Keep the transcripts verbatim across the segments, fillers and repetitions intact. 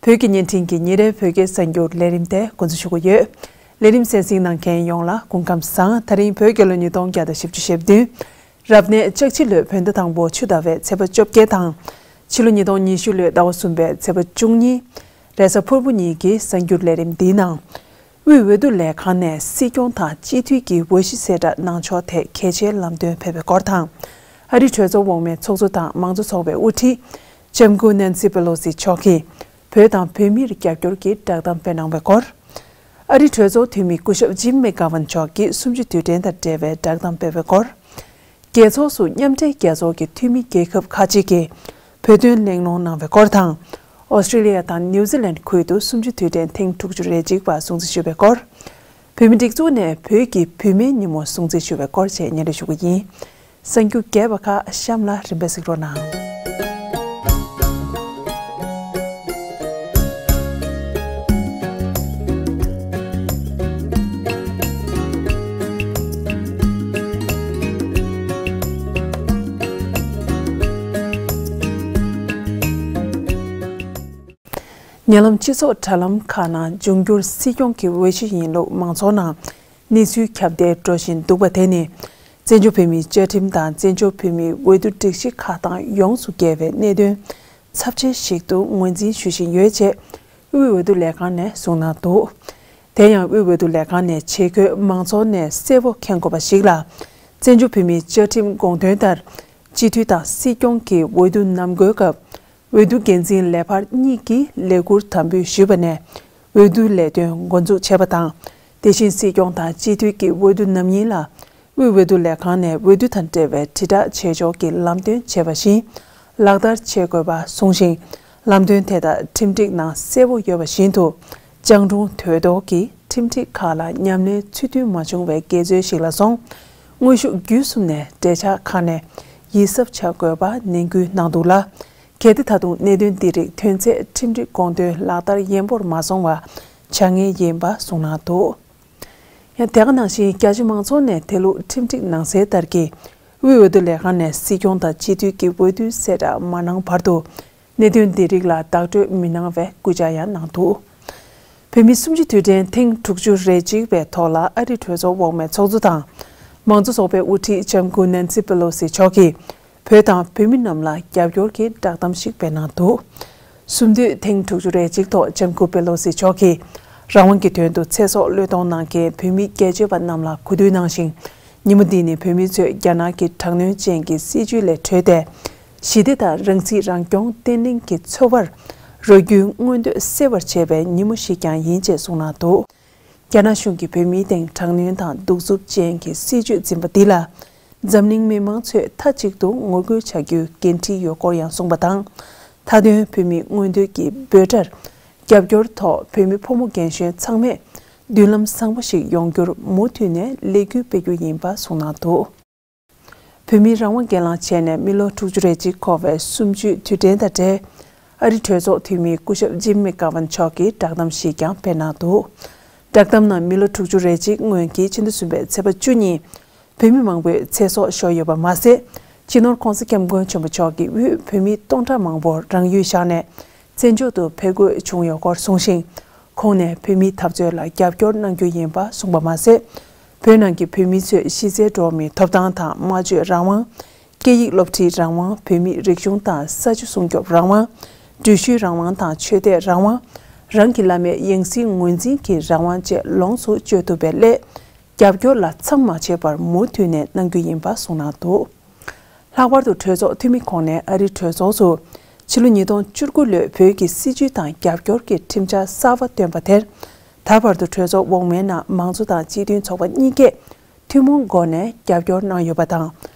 བོད་ཀྱི་བརྙན་འཕྲིན་གྱི་ཉིན་རེའི་བོད་སྐད་གསར་འགྱུར་ལས་རིམ་དེ་འགོ་འཛུགས་ཞུ་གི་ཡོད། ལས་རིམ་གསན་གཟིགས་གནང་མཁན་ཡོངས་ལ་སྐུ་ཁམས་བཟང་། ད་རིང་བོད་རྒྱལ་ལོ་ཉིས་སྟོང་བརྒྱ་དང་བཞི་བཅུ་ཞེ་བདུན། རབ་གནས་ལྕགས་བྱི་ལོའི་བོད་ཟླ་དང་པོ་ཆུ་ཟླ་བའི་ཚེས་པ་བཅོ་བརྒྱད་དང་། ཕྱི་ལོ་ཉིས་སྟོང་ཉི་ཤུ་ལོའི་ཟླ་བ་གསུམ་པའི་ཚེས་པ་བཅུ་གཉིས། རེས་གཟའ་ཕུར་བུ་ཉིན་གྱི་གསར་འགྱུར་ལས་རིམ་འདིའི་ནང་། དབུས་འོས་བསྡུ་ལས་ཁང་ནས་སྲིད་སྐྱོང་དང་སྤྱི་འཐུས་ཀྱི་འོས་གཞི་གསལ་བསྒྲགས་གནང་ཕྱོགས་ཐད་གལ་ཆེའི་ལམ་སྟོན་ཕེབས་པའི་སྐོར་དང་། ཨ་རིའི་གྲོས་ཚོགས་འོག་མའི་ཚོགས་གཙོ་དང་མང་གཙོ་ཚོགས་པའི་དབུ་ཁྲིད་ལྕམ་སྐུ་ནན་སི་པེ་ལོ་སི་མཆོག་གིས་བོད་དང་བོད་མིར་རྒྱབ་སྐྱོར་གྱི་བསྒྲགས་གཏམ་སྤེལ་གནང་བའི་སྐོར། ཨ་རིའི་གྲོས་ཚོགས་འཐུས་མི་སྐུ་ཞབས་ཇིམ་མེག་གྷ་ཝན་མཆོག་གིས་གསུམ་བཅུའི་དུས་དྲན་དང་འབྲེལ་བའི་བསྒྲགས་གཏམ་སྤེལ་བའི་སྐོར། རྒྱལ་ཚོགས་སུ་མཉམ་འབྲེལ་རྒྱལ་ཚོགས་ཀྱི་འཐུས་མི་རྒྱལ་ཁབ་ཁག་ཅིག་གིས་བོད་དོན་གླེང་སློང་གནང་བའི་སྐོར་དང་། ཨོ་སི་ཀྲི་ལི་ཡ་དང་ནིའུ་ཛི་ལན་ཁུལ་དུ་གསུམ་བཅུའི་དུས་དྲན་ཐེངས་དྲུག་ཅུ་རེ་གཅིག་པ་སྲུང་བརྩི་ཞུས་པའི་སྐོར། བོད་མི་སྒྲིག་འཛུགས་ནས་བོད་ཀྱི་བུད་མེད་ཉིན་མོ་སྲུང་བརྩི་ཞུ་བའི་སྐོར་བཅས་སྙན་སྒྲོན་ཞུ་གི་ཡིན། གསར་འགྱུར་རྒྱས་པ་ཁག་གཤམ་ལ་རིམ་པས་གཟིགས་རོགས་གནང་། ཉེ་ལམ་སྤྱི་ཚོགས་དྲ་ལམ་ཁག་ནང་འབྱུང་འགྱུར་སྲིད་སྐྱོང་གི་འོས་གཞི་ཡིན་ལུགས་མང་ཚོགས་ནང་གནས་ཚུལ་ཁྱབ་གདལ་འགྲོ་བཞིན་འདུག་པ་དེ་ནི། བཙན་བྱོལ་བོད་མིའི་བཅའ་ཁྲིམས་དང་བཙན་བྱོལ་བོད་མིའི་འོས་བསྡུ་སྒྲིག་གཞི་ཁག་དང་ཡོངས་སུ་འགལ་བའི་གནད་དོན་ཚབས་ཆེ་ཞིག་ཏུ་ངོས་འཛིན་ཞུ་བཞིན་ཡོད་ཅེས་དབུས་འོས་བསྡུ་ལས་ཁང་ནས་གསུངས་གནང་འདུག་དེ་ཡང་དབུས་འོས་བསྡུ་ལས་ཁང་ནས་ཆེད་བསྐོས་མང་ཚོགས་ནས་གསལ་པོ་མཁྱེན་དགོས་པ་ཞིག་ལ། བཙན་བྱོལ་བོད་མིའི་བཅའ་ཁྲིམས་དགོངས་དོན་ལྟར། སྤྱི་འཐུས་དང་སྲིད་སྐྱོང་གི་འོས་བསྡུ་ནམ་དགོས་སྐབས། འོས་བསྡུ་འགན་འཛིན་ལས་འཕར་གཉིས་ཀྱིས་ལས་འཁུར་དམ་འབུལ་ཞུས་པ་ནས་འོས་བསྡུ་ལས་དོན་འགོ་འཛུགས་བྱས་པ་དང་། དེ་བཞིན་སྲིད་སྐྱོང་དང་སྤྱི་འཐུས་ཀྱི་འོས་བསྡུ་ནམ་ཡིན་ལ། དབུས་འོས་བསྡུ་ལས་ཁང་ནས་འོས་བསྡུ་དང་འབྲེལ་བའི་དྲིལ་བསྒྲགས་བྱེད་ཕྱོགས་ཀྱི་ལམ་སྟོན་བྱས་པ་བཞིན་ལག་བསྟར་བྱེད་དགོས་པ་གསུངས་ཤིང་། ལམ་སྟོན་དེ་དག་ཁྲིམས་སྒྲིག་ནང་གསལ་པོ་ཡོད་པ་བཞིན་དུ། སྤྱང་གྲུང་དོད་ཐོག་གིས་ཁྲིམས་སྒྲིག་ཁག་ལ་ཉམས་ལེན་ཚུལ་མཐུན་མ་བྱུང་བའི་འགལ་འཛོལ་ཞིག་ལ་སོང་། དངོས་ཤུགས་བརྒྱུད་གསུམ་ནས་འབྲེལ་ཆགས་ཁག་ནས་ཡིད་གཟབ་བྱ་དགོས་པ་ནན་སྐུལ་གནང་འདུག་ལ། གལ་ཏེ་ད་དུང་གནད་དོན་འདི་རིགས་ཐོན་ཚེ་ཁྲིམས་སྒྲིག་དགོངས་དོན་ལག་བསྟར་ཡན་པོར་མ་སོང་བ་བྱ་ངེས་ཡིན་པ་གསུངས་གནང་འདུག་ཡང་དེ་ག་ནང་བཞིན་རྒྱ་ཆེ་མང་ཚོགས་ནས་དེ་ལུགས་ཁྲིམས་སྒྲིག་ནང་གསལ་ལྟར་གྱི་དབུས་འོས་བསྡུ་ལས་ཁང་ནས་སྲིད་སྐྱོང་དང་སྤྱི་འཐུས་ཀྱི་འོས་བསྡུ་གསལ་བསྒྲགས་མ་གནང་བར་དུ་གནད་དོན་འདི་རིགས་ལ་བདག་སྤྲོད་མི་གནང་བའི་སྐུལ་ལྕག་ཡང་གནང་འདུག་བོད་མིའི་གསུམ་བཅུའི་དུས་དྲན་ཐེངས་དྲུག་ཅུ་རེ་གཅིག་པའི་ཐོག་ལ་ཨ་རིའི་གྲོས་ཚོགས་འོག་མའི་ཚོགས་གཙོ་དང་། མང་གཙོ་ཚོགས་པའི་དབུ་ཁྲིད་ལྕམ་སྐུ་ནན་སི་པེ་ལོ་སི་མཆོག་གིས། བོད་དང་བོད་མི་རྣམས་ལ་རྒྱབ་སྐྱོར་གྱི་བསྒྲགས་གཏམ་ཞིག་སྤེལ་གནང་འདུག་གསུམ་དུས་ཐེངས་དྲུག་ཅུ་རེ་གཅིག་ཐོག་ལྕམ་སྐུ་པེ་ལོ་སི་མཆོག་གིས། རང་དབང་གི་དོན་དུ་ཚེ་སྲོག་བློས་གཏོང་གནང་མཁན་བོད་མི་རྒྱལ་གཅེས་པ་རྣམས་ལ་གུས་འདུད་གནང་ཞིང་། ཉིན་མོ་འདི་ནི་བོད་མི་ཚོས་རྒྱ་ནག་གི་དྲག་གནོན་ཅན་གྱི་སྲིད་བྱུས་ལས་གྲོལ་ཏེ། ཞི་བདེ་དང་རང་སྲིད་རང་སྐྱོང་བརྟན་ལྷིང་གི་འཚོ་བར་རོལ་རྒྱུའི་མངོན་འདོད་གསལ་བར་བྱེད་པའི་ཉིན་མོ་ཞིག་ཀྱང་ཡིན་ཅེས་གསུངས་གནང་འདུག་རྒྱ་ནག་གཞུང་གིས་བོད་མིའི་སྟེང་དྲག་གནོན་དང་གདུག་རྩུབ་ཅན་གྱི་སྲིད་བྱུས་འཛིན་པ་འདི་ལ། འཛམ་གླིང་མི་མང་ཚོས་མཐའ་གཅིག་ཏུ་ངོ་རྒོལ་བྱ་རྒྱུའི་འགན་འཁྲི་ཡོད་སྐོར་ཡང་གསུངས་པ་དང་། མཐའ་དོན་བོད་མིའི་མངོན་འདོད་ཀྱི་འབོད་སྒྲར་རྒྱབ་སྐྱོར་ཐོག་བོད་མི་ཕོ་མོ་རྒན་གཞོན་ཚང་མས་མདུན་ལམ་བཟང་པོ་ཞིག་ཡོང་རྒྱུར་མུ་མཐུད་ནས་ལས་འགུལ་སྤེལ་རྒྱུ་ཡིན་པ་གསུངས་གནང་འདུག་བོད་མིའི་རང་དབང་སྒེར་ལངས་བྱས་ནས་མི་ལོ་དྲུག་ཅུ་རེ་གཅིག་འཁོར་བའི་གསུམ་བཅུའི་དུས་དྲན་དང་འབྲེལ། ཨ་རིའི་གྲོས་ཚོགས་འཐུས་མི་སྐུ་ཞབས་ཇིམ་མེ་ཀ་ཝན་མཆོག་གིས་བསྒྲགས་གཏམ་ཞིག་ཀྱང་སྤེལ་གནང་འདུག་བསྒྲགས་གཏམ་ནང་མི་ལོ་དྲུག་ཅུ་རེ་གཅིག་སྔོན་གྱི་ཕྱི་ཟླ་གསུམ་པའི་ཚེས་པ་བཅུ་ཉིན། བོད་མི་མང་པོས་ཚེ་སྲོག་ཤོར་ཡོད་པ་མ་ཟད། སྤྱི་ནོར་༸གོང་ས་༸སྐྱབས་མགོན་ཆེན་པོ་མཆོག་གིས་དབུས་བོད་མི་སྟོང་ཕྲག་མང་པོར་རང་ཡུལ་བཞག་ནས་བཙན་བྱོལ་དུ་ཕེབས་དགོས་བྱུང་ཡོད་སྐོར་གསུངས་ཤིང་། ཁོང་ནས་བོད་མིའི་འཐབ་རྩོད་ལ་རྒྱབ་སྐྱོར་གནང་རྒྱུ་ཡིན་པ་གསུངས་པ་མ་ཟད། བོད་ནང་གི་བོད་མི་ཚོས་གཞི་རྩའི་འགྲོ་བ་མིའི་ཐོབ་ཐང་དང་སྨྲ་བརྗོད་རང་དབང་། སྐད་ཡིག་སློབ་ཁྲིད་རང་དབང་། བོད་མིའི་རིག་གཞུང་དང་ས་ཆ་སྲུང་སྐྱོབ་རང་དབང་། འགྲུལ་བཞུད་རང་དབང་དང་ཆོས་དད་རང་དབང་། རང་གི་བླ་མའི་ཡང་སྲིད་ངོས་འཛིན་གྱི་རང་དབང་བཅས་ལོངས་སུ་སྤྱོད་ཐུབ་པའི་སླད། རྒྱབ་སྐྱོར་ལ་མཚམས་མ་ཆད་པར་མུ་མཐུད་ནས་གནང་རྒྱུ་ཡིན་པ་གསུངས་གནང་འདུག་ལྷག་པར་དུ་གྲོས་ཚོགས་འཐུས་མི་ཁོང་ནས་ཨ་རིའི་གྲོས་ཚོགས་སུ་ཕྱི་ལོ་ཉིས་སྟོང་བཅུ་དགུ་ལོའི་བོད་ཀྱི་སྲིད་བྱུས་དང་རྒྱབ་སྐྱོར་གྱི་ཁྲིམས་འཆར་གསར་པ་བཏོན་པ་དེར། ད་བར་དུ་གྲོས་ཚོགས་འོག་མའི་ནང་མང་གཙོ་དང་སྤྱི་མཐུན་ཚོགས་པ་གཉིས་ཀས་ཐུན་མོང་སྒོ་ནས་རྒྱབ་སྐྱོར་གནང་ཡོད་པ་དང་།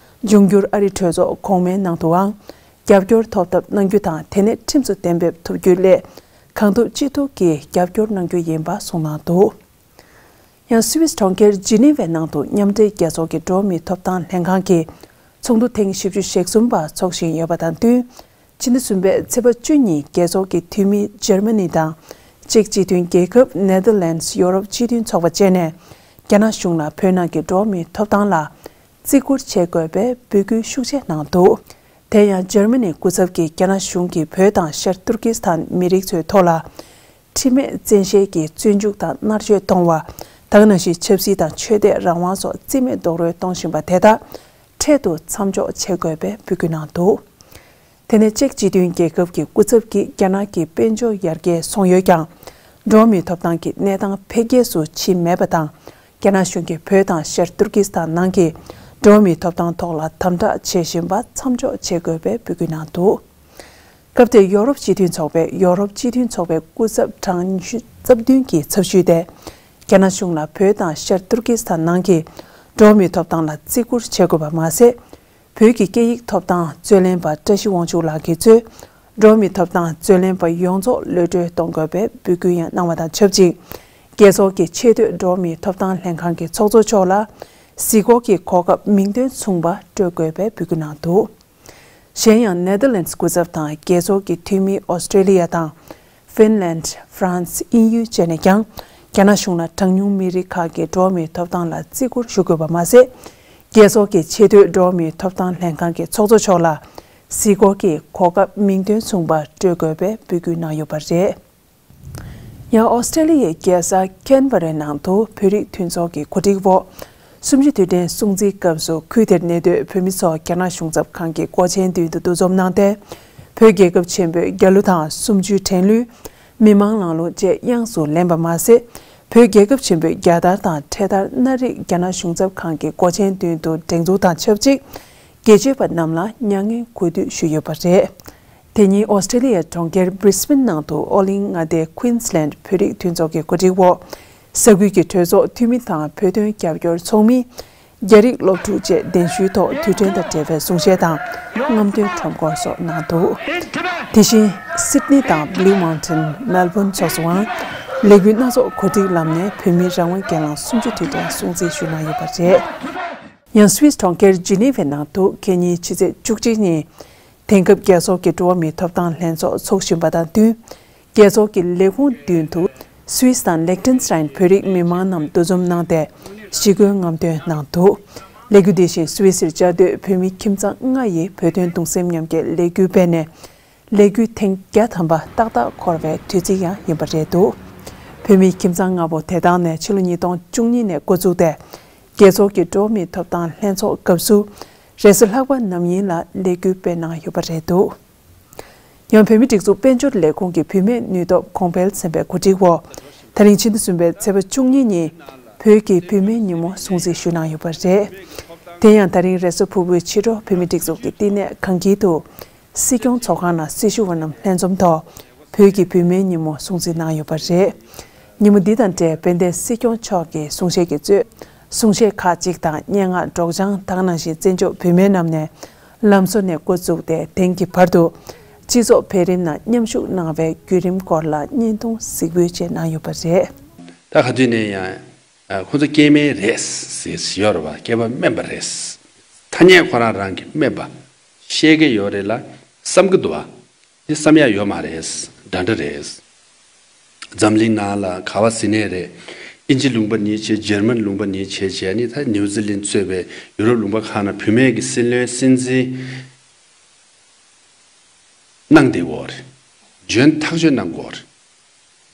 འབྱུང་འགྱུར་ཨ་རིའི་གྲོས་ཚོགས་གོང་མའི་ནང་དུའང་རྒྱབ་སྐྱོར་ཐོབ་ཐབས་གནང་རྒྱུ་དང་། དེ་ནས་ཁྲིམས་སུ་གཏན་འབེབས་ཐུབ་རྒྱུའི་སླད་གང་ཐུབ་ཅི་ཐུབ་ཀྱིས་རྒྱབ་སྐྱོར་གནང་རྒྱུ་ཡིན་པ་གསུངས་གནང་འདུག་ཡང་སུད་སི་གྲོང་ཁྱེར་ཇི་ནི་ཝའི་ནང་དུ་མཉམ་འབྲེལ་རྒྱལ་ཚོགས་ཀྱི་འགྲོ་བ་མིའི་ཐོབ་ཐང་ལྷན་ཁང་གི་ཚོགས་འདུ་ཐེངས་བཞི་བཅུ་ཞེ་གསུམ་པ་འཚོགས་བཞིན་ཡོད་པ་དང་བསྟུན། ཕྱི་ཟླ་གསུམ་པའི་ཚེས་པ་བཅུ་ཉིན་རྒྱལ་ཚོགས་ཀྱི་འཐུས་མི་འཇར་མ་ནི་དང་། ཅེཀ་སྤྱི་མཐུན་རྒྱལ་ཁབ། ནེ་དར་ལེནྜ། ཡོ་རོབ་སྤྱི་མཐུན་ཚོགས་པ་བཅས་ནས་རྒྱ་ནག་གཞུང་ལ་བོད་ནང་གི་འགྲོ་བ་མིའི་ཐོབ་ཐང་ལ་བརྩི་བཀུར་བྱེད་དགོས་པའི་འབོད་སྐུལ་ཤུགས་ཆེ་གནང་འདུག་དེ་ཡང་འཇར་མ་ནིའི་སྐུ་ཚབ་ཀྱིས་རྒྱ་ནག་གཞུང་གིས་བོད་དང་ཤར་ཏུར་ཀི་སི་ཐན་མི་རིགས་ཚོའི་ཐོག་ལ། ཁྲིམས་མེད་བཙན་ཤེད་ཀྱིས་བཙོན་འཇུག་དང་མནར་གཅོད་གཏོང་བ། ད་ག་ནང་བཞིན་ཆབ་སྲིད་དང་ཆོས་དད་རང་དབང་སོགས་རྩིས་མེད་རྡོག་རོལ་གཏོང་བཞིན་པ་དེ་དག་འཕྲལ་དུ་མཚམས་འཇོག་བྱེད་དགོས་པའི་འབོད་སྐུལ་གནང་འདུག་དེ་ནས་ཅེཀ་སྤྱི་མཐུན་རྒྱལ་ཁབ་ཀྱི་སྐུ་ཚབ་ཀྱིས་རྒྱ་ནག་གི་དཔལ་འབྱོར་ཡར་རྒྱས་སོང་ཡོད་ཀྱང་། འགྲོ་བ་མིའི་ཐོབ་ཐང་གི་གནས་སྟངས་འཕེལ་རྒྱས་སུ་ཕྱིན་མེད་པ་དང་། རྒྱ་ནག་གཞུང་གིས་བོད་དང་ཤར་ཏུར་ཀི་སི་ཐན་ནང་གི་འགྲོ་བ་མིའི་ཐོབ་ཐང་ཐོག་ལ་དམ་དྲག་བྱེད་བཞིན་པ་མཚམས་འཇོག་བྱེད་དགོས་པའི་འབོད་སྐུལ་གནང་འདུག་སྐབས་དེར་ཡོ་རོབ་སྤྱི་མཐུན་ཚོགས་པའི་ཡོ་རོབ་སྤྱི་མཐུན་ཚོགས་པའི་སྐུ་ཚབ་གྲངས་ཉི་ཤུ་རྩ་བདུན་གྱི་ཚབ་ཞུས་ཏེ། རྒྱ་ནག་གཞུང་ལ་བོད་དང་ཤར་ཏུར་ཀི་སི་ཐན་ནང་གི་འགྲོ་བ་མིའི་ཐོབ་ཐང་ལ་བརྩི་བཀུར་བྱེད་དགོས་པ་མ་ཟད། བོད་ཀྱི་སྐད་ཡིག་ཐོབ་ཐང་རྩོད་ལེན་པ་བཀྲ་ཤིས་དབང་ཕྱུག་ལགས་ཀྱིས་གཙོས་འགྲོ་བ་མིའི་ཐོབ་ཐང་རྩོད་ལེན་པ་ཡོངས་རྫོགས་གློད་གྲོལ་གཏོང་དགོས་པའི་འབོད་སྐུལ་ཡང་གནང་བ་དང་ཆབས་ཅིག་རྒྱལ་ཚོགས་ཀྱི་ཆེས་མཐོའི་འགྲོ་བ་མིའི་ཐོབ་ཐང་ལྷན་ཁང་གི་ཚོགས་གཙོ་མཆོག་ལ་གཟིགས་སྐོར་གྱི་གོ་སྐབས་མིང་དོན་མཚུངས་པ་སྤྲོད་དགོས་པའི་འབོད་སྐུལ་གནང་འདུག་གཞན་ཡང་ནེ་དར་ལེན་སི་སྐུ་ཚབ་དང་རྒྱལ་ཚོགས་ཀྱི་འཐུས་མི་ཨོ་སི་ཀྲེ་ལི་ཡ་དང་། ཧྥིན་ལན། ཧྥ་རན་སི། དབྱིན་ཡུལ་བཅས་ནས་ཀྱང་རྒྱ་ནག་གཞུང་ལ་གྲངས་ཉུང་མི་རིགས་ཁག་གི་འགྲོ་བ་མིའི་ཐོབ་ཐང་ལ་བརྩི་བཀུར་ཞུ་དགོས་པ་མ་ཟད། རྒྱལ་ཚོགས་ཀྱི་ཆེས་མཐོའི་འགྲོ་བ་མིའི་ཐོབ་ཐང་ལྷན་ཁང་གི་ཚོགས་གཙོ་མཆོག་ལ་གཟིགས་སྐོར་གྱི་གོ་སྐབས་མིང་དོན་མཚུངས་པ་སྤྲོད་དགོས་པའི་འབོད་སྐུལ་གནང་ཡོད་པ་རེད། ཡང་ཨོ་སི་ཀྲེ་ལི་ཡའི་རྒྱལ་ས་ཁེན་བྷ་རའི་ནང་དུ་བོད་རིགས་མཐུན་ཚོགས་ཀྱི་གོ་སྒྲིག་འོག་གསུམ་བཅུའི་དུས་དྲན་སྲུང་བརྩིའི་སྐབས་སུ་ཁུལ་དེར་གནས་སྡོད་བོད་མི་ཚོ་རྒྱ་ནག་གཞུང་ཚབ་ཁང་གི་སྒོ་ཆེན་མདུན་དུ་འདུ་འཛོམས་གནང་སྟེ། བོད་རྒྱལ་ཁབ་ཆེན་པོའི་རྒྱལ་གླུ་དང་གསུམ་བཅུའི་དྲན་གླུ། མི་དམངས་ལམ་ལུགས་བཅས་དབྱངས་སུ་ལེན་པ་མ་ཟད། བོད་རྒྱལ་ཁབ་ཆེན་པོའི་རྒྱལ་དར་དང་འཕྲེད་དར་སྣ་རིགས་རྒྱ་ནག་གཞུང་ཚབ་ཁང་གི་སྒོ་ཆེན་མདུན་དུ་སྒྲེང་འཛུགས་དང་ཆབས་ཅིག་རྒྱལ་གཅེས་པ་རྣམས་ལ་མྱ་ངན་གུས་འདུད་ཞུས་ཡོད་པ་རེད། དེ་ཉིན་ཨོ་སི་ཀྲེ་ལི་ཡའི་གྲོང་ཁྱེར་Brisbane་ནང་དུ་ཨོ་གླིང་མངའ་སྡེའི་Queensland་བོད་རིགས་མཐུན་ཚོགས་ཀྱི་གོ་སྒྲིག་འོག་ས་ཁུལ་གྱི་གྲོས་ཚོགས་འཐུས་མི་དང་བོད་དོན་རྒྱབ་སྐྱོར་ཚོགས་མི། རྒྱ་རིགས་སློབ་ཕྲུག་བཅས་གདན་ཞུའི་ཐོག་དུས་དྲན་དང་འབྲེལ་བའི་གསུང་བཤད་དང་རྔམ་སྟོན་ཁྲོམ་སྐོར་སོགས་གནང་འདུག་དེ་བཞིན་Sydney་དང་Blue Mountain་Melbourne་སོགས་སུའང་ལས་འགུལ་སྣ་ཚོགས་གོ་སྒྲིག་ལམ་ནས་བོད་མིའི་རང་དབང་སྒེར་ལངས་གསུམ་བཅུ་དུས་དྲན་སྲུང་བརྩི་ཞུ་གནང་ཡོད་པ་རེད། ཡང་Swiss་གྲོང་ཁྱེར་Geneva་ནང་དུ་ཁེ་ཉིན་ཕྱི་ཚེས་བཅུ་གཅིག་ཉིན། དེང་སྐབས་རྒྱལ་ཚོགས་ཀྱི་འགྲོ་བ་མིའི་ཐོབ་ཐང་ལྷན་ཚོགས་འཚོགས་བཞིན་པ་དང་བསྟུན། རྒྱལ་ཚོགས་ཀྱི་ལས་ཁུངས་མདུན་དུ་Swiss་དང་Liechtenstein་བོད་རིགས་མི་མང་རྣམས་འདུ་འཛོམས་གནང་སྟེ་ཞི་རྒོལ་རྔམ་སྟོན་གནང་འདུག་ལས་འགུལ་འདི་བཞིན་Swiss་ལ་བཅའ་སྡོད་བོད་མི་ཁྱིམ་ཚང་ལྔ་ཡིས་བོད་དོན་གདུང་སེམས་མཉམ་སྐྱེད་ལས་འགུལ་སྤེལ་ནས། ལས་འགུལ་ཐེངས་བརྒྱ་ཐམ་པ་ཏག་ཏག་འཁོར་བའི་དུས་ཚིགས་ཡང་ཡིན་པ་རེད་འདུག་བོད་མིའི་ཁྱིམ་ཚང་ལྔ་པོ་དེ་དག་ནས་ཕྱི་ལོ་ཉིས་སྟོང་བཅུ་གཉིས་ནས་འགོ་བཙུགས་ཏེ། རྒྱལ་ཚོགས་ཀྱི་འགྲོ་བ་མིའི་ཐོབ་ཐང་ལྷན་ཚོགས་སྐབས་སུ། རེས་གཟའ་ལྷག་པ་ནམ་ཡིན་ལ་ལས་འགུལ་སྤེལ་གནང་ཡོད་པ་རེད་འདུག་ཡང་བོད་མིའི་སྒྲིག་འཛུགས་དཔལ་འབྱོར་ལས་ཁུངས་ཀྱི་བུད་མེད་ནུས་སྟོབས་གོང་འཕེལ་ཟིན་པའི་གོ་སྒྲིག་འོག་ད་རིང་ཕྱི་ཟླ་གསུམ་པའི་ཚེས་པ་བཅུ་གཉིས་ཉིན་བོད་ཀྱི་བུད་མེད་ཉིན་མོ་སྲུང་བརྩི་ཞུས་གནང་ཡོད་པ་རེད། དེ་ཡང་ད་རིང་རེས་གཟའ་ཕུར་བུའི་ཕྱི་དྲོ་བོད་མིའི་སྒྲིག་འཛུགས་ཀྱི་བསྟི་གནས་གངས་སྐྱིད་དུ། སྲིད་སྐྱོང་ཚོགས་ཁང་ནང་སྲི་ཞུ་བ་རྣམས་ལྷན་འཛོམས་ཐོག་བོད་ཀྱི་བུད་མེད་ཉིན་མོ་སྲུང་བརྩི་གནང་ཡོད་པ་རེད། ཉིན་མོ་འདི་དང་འབྲེལ་དཔལ་ལྡན་སྲིད་སྐྱོང་མཆོག་གིས་གསུང་བཤད་ཀྱིས་གཙོས་གསུང་བཤད་ཁག་ཅིག་དང་སྙན་ངག་སྒྲོག་སྦྱང་དེ་ག་ནང་བཞིན་བཙན་བྱོལ་བུད་མེད་རྣམས་ནས་ལམ་བཟོ་ནས་འགོ་བཙུགས་ཏེ་དེང་གི་བར་དུ་སྤྱི་ཚོགས་འཕེལ་རིམ་ནང་མཉམ་ཞུགས་གནང་བའི་བརྒྱུད་རིམ་སྐོར་ལ་བརྙན་ཐུང་གཟིགས་འབུལ་བཅས་གནང་ཡོད་པ་རེད། ད་ག་དུས་ནས་ཡང་ཁོ་ཚོ་སྐྱེས་དམན་རེད་ཟེར་ཡོད་རེད་བ། སྐྱེས་པ་དམན་པ་རེད། ཐ་སྙད་ཁོ་རང་རང་གི་དམན་པ་བཤད་ཀྱི་ཡོད་རེད་ལ་བསམ་གྱི་འདུག་བ། འདི་བསམ་ཡག་ཡོད་མ་རེད། འདྲ་འདྲ་རེད། འཛམ་གླིང་ནང་ལ་ག་བ་ཟིན་ནས་རེད། ཨིན་ཇི་ལུང་པ་ནི་བྱས། འཇར་མན་ལུང་པ་ནི་བྱས་བྱས་ནི་ད་ནིའུ་ཛི་ལན་གཙོས་པའི་ཡུ་རོབ་ལུང་པ་ཁག་ནང་བུད་མེད་ཀྱི་སྲིད་བློན་སྲིད་འཛིན་གནང་བསྡད་ཡོད་རེད། འཇོན་ཐག་ཆོད་གནང་དགོས་རེད།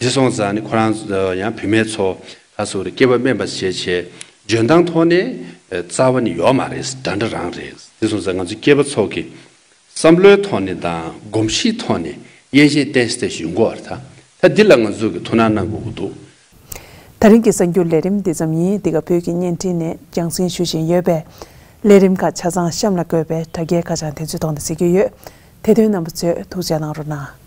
འདི་སོང་ཙང་ནི་ཁོ་རང་ཡང་བུད་མེད་ཚོ་ད་སོ་རེ་སྐྱེས་པ་དམན་པ་བྱས་བྱས་འཇོན་ཐང་ཐོག་ནས་རྩ་བ་ནི་ཡོད་མ་རེད། འདྲ་འདྲ་རང་རེད། འདི་སོང་ཙང་ང་ཚོ་སྐྱེས་པ་ཚོ་གི་བསམ་བློའི་ཐོག་ནས་དང་གོམས་གཤིས་ཐོག་ནས་དབྱེ་འབྱེད་གཏན་གཏན་ཞིག་ཡོང་གི་ཡོད་རེད། ད་ད་འདི་ལ་ང་ཚོ་གི་ཐུགས་སྣང་གནང་དགོས་ཀྱི་འདུག་ད་རིང་གི་གསར་འགྱུར་ལས་རིམ་འདི་ཙམ་ཡིན། འདི་ག་བོད་ཀྱི་བརྙན་འཕྲིན་ནས་རྒྱང་སྲིང་ཞུ་བཞིན་ཡོད་པས། ལས་རིམ་ཁག་ཆ་ཚང་གཤམ་ལ་འགོད་པའི་དྲ་རྒྱའི་ཁ་བྱང་དེ་ཚོའི་ཐོག་ནས་གཟིགས་ཀྱི་ཡོད། དེ་དོན་རྣམ་པ་ཚོས་ཐུགས་རྗེ་གནང་རོགས་གནང་།